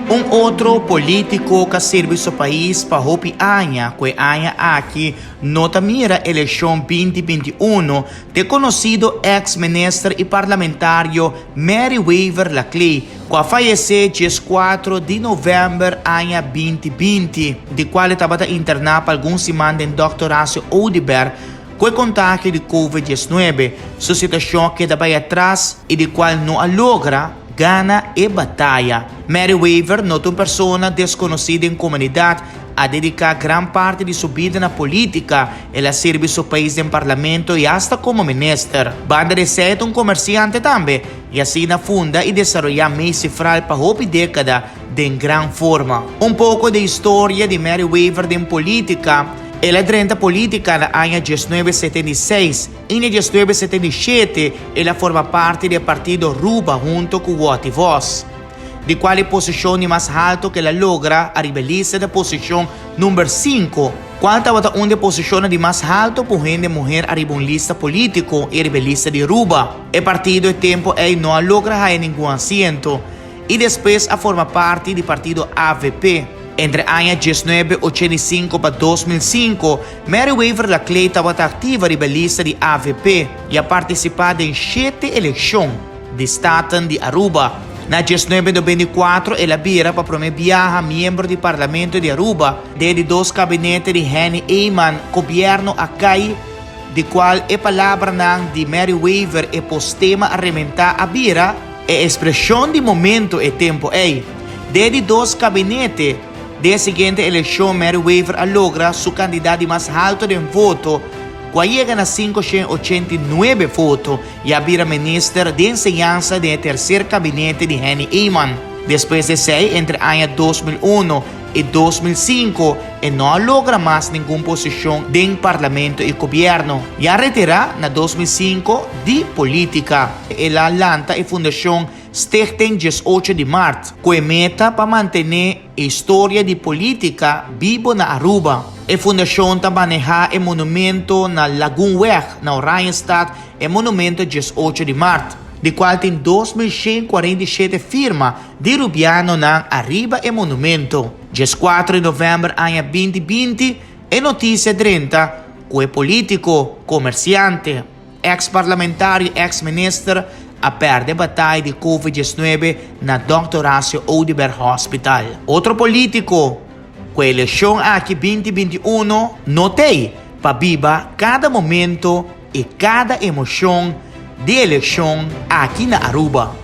Un otro politico cu a sirbi su pais pa hopi aña, cu e aña aki no ta mira eleccion 2021, t'e conocido ex minister y parlamentario Mary Wever Laclay, cu a fayece 14 di november aña 2020, di cual e tabata interna pa algun siman den Dr. Horacio Oduber cu e contagio di COVID-19. Su situacion a keda bay atras y di cual no a logra gana e bataya. Mary Wever no ta un persona desconoci den comunidad, a dedica gran parti di su bida na politica, el a sirbi su pais den parlamento y hasta como minister. Banda di esey ta un comerciante tambe y asina funda y desaroya Macy Fral pa hopi decada den gran forma. Un poco di historia di Mary Wever den politica. El a drenta politica na aña 1976 y na 1977 el a forma parti di e partido Ruba hunto cu Watty Vos, di cual e posicion di mas halto cu el a logra ariba e lista ta posicion number 5, cual tabata un di e posicionnan di mas halto pa un hende muher ariba un lista politico y ariba e lista di Ruba. E partido e tempo ey no a logra haya ningun asiento y despues a forma parti di partido avp. Entre aña 1985 pa 2005, Mary Wever Laclay tabata activa riba e lista di avp y a participa den shete eleccion di Staten di Aruba. Na 1994 el a bira pa prome biaha miembro di Parlamento di Aruba. Den di dos kabinete di Henny Eman, gobierno a cay, di cual e palabranan di Mary Wever e postema a rementa a bira e expresion di momento e tempo ey. Den di dos kabinete, den e siguiente eleccion Mary Wever a logra su cantidad di mas halto den voto, cu a yega na 589 voto y a bira minister di enseñansa den e tercer kabinete di Henny Eman. Despues di esey, entre aña 2001 y 2005, e no a logra mas ningun posicion den parlamento y gobierno y a retira na 2005 di politica. El a lanta e fundacion Stichting 18 di Maart, cu e meta pa mantene e historia di politica bibo na Aruba. E fundacion ta maneha e monumento na Lagoenweg na Oranjestad, e monumento 18 di maart, di cual tin 2147 firma di Rubianonan ariba e monumento. 14 di november aña 2020, e noticia drenta cu e politico, comerciante, ex-parlamentario y ex-minister a perde bataya di COVID-19 na Dr. Horacio Oduber Hospital. Otro politico cu e eleccion aki 2021 no t'ey pa biba cada momento y cada emocion di eleccion aki na Aruba.